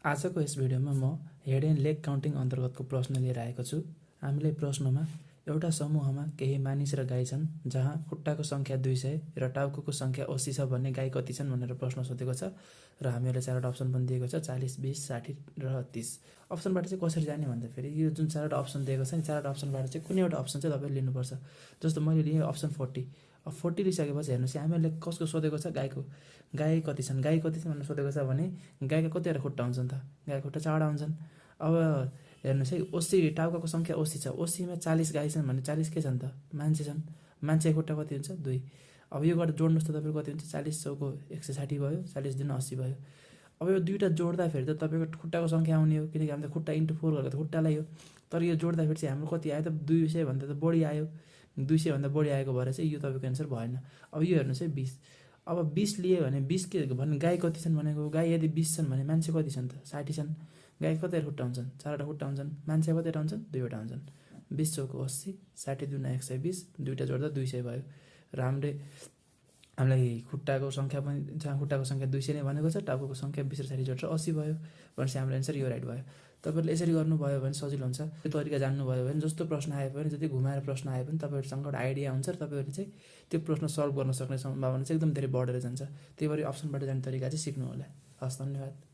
आजको यस भिडियोमा म हेड एन्ड लेग काउन्टिङ अन्तर्गतको प्रश्न लिएर आएको छु। हामीलाई प्रश्नमा एउटा समूहमा केही मानिस र गाई छन् जहाँ खुट्टाको सङ्ख्या 200 र टाउको सङ्ख्या 80 छ भने गाई कति छन् भनेर प्रश्न सोधेको छ र हामीहरूलाई चारवटा अप्सन पनि दिएको छ 40, 20, 60 र 30। अप्सनबाट चाहिँ कसरी जाने भन्दाखेरि यो जुन चारवटा अप्सन दिएको छ नि चारवटा अप्सनबाट चाहिँ कुनै एउटा अप्सन चाहिँ तपाईँले लिनुपर्छ। जस्तो मैले लिएँ अप्सन 40। अब 40 लिइसकेपछि हेर्नुहोस् हामीहरूले कसको सोधेको छ गाई कति छन् भनेर सोधेको छ भने गाईका कतिवटा खुट्टा हुन्छन् त गाईको खुट्टा 4वटा हुन्छन्। अब हेर्नुहोस् है 80 टाउको सङ्ख्या 80 छ 80मा 40 गाई छन् भने 40 के छन् त मान्छे छन्। मान्छेको खुट्टा कति हुन्छ 2। अब यो गरेर जोड्नुहोस् त तपाईँको कति हुन्छ 40 चौको 160 भयो 40 दुनी 80 भयो। अब यो दुईवटा जोड्दाखेरि त तपाईँको खुट्टाको सङ्ख्या आउने हो किनकि हामीले खुट्टा इन्टु 4 गरेको त खुट्टालाई हो। तर यो जोड्दाखेरि चाहिँ हाम्रो कति आयो त 200 भन्दा त बढी आयो। 200 भन्दा बढी आएको भएर चाहिँ यो तपाईँको एन्सर भएन। अब यो हेर्नुहोस् है 20। अब 20 लिए भने 20 के भने गाई कति छन् भनेको गाई यदि 20 छन् भने मान्छे कति छन् त 60 छन्। गाई कतिवटा खुट्टा हुन्छन् 4वटा खुट्टा हुन्छन्। मान्छे कतिवटा हुन्छन् 2वटा हुन्छन्। 20 चौको 80 60 दुना 120 दुईवटा जोड्दा 200 भयो। र हामीलाई खुट्टाको सङ्ख्या पनि जहाँ खुट्टाको सङ्ख्या 200 नै भनेको छ टाउको सङ्ख्या 20 र 60 जोडेर 80 भयो भनेपछि हाम्रो एन्सर यो राइट भयो। तपाईँहरूले यसरी गर्नुभयो भने सजिलो हुन्छ। त्यो तरिका जान्नुभयो भने जस्तो प्रश्न आए पनि जति घुमाएर प्रश्न आए पनि तपाईँहरूसँग एउटा आइडिया हुन्छ र तपाईँहरूले चाहिँ त्यो प्रश्न सल्भ गर्न सक्ने सम्भावना चाहिँ एकदम धेरै बढेर जान्छ। त्यही भएर अप्सनबाट जाने तरिका चाहिँ सिक्नु होला। हस्, धन्यवाद।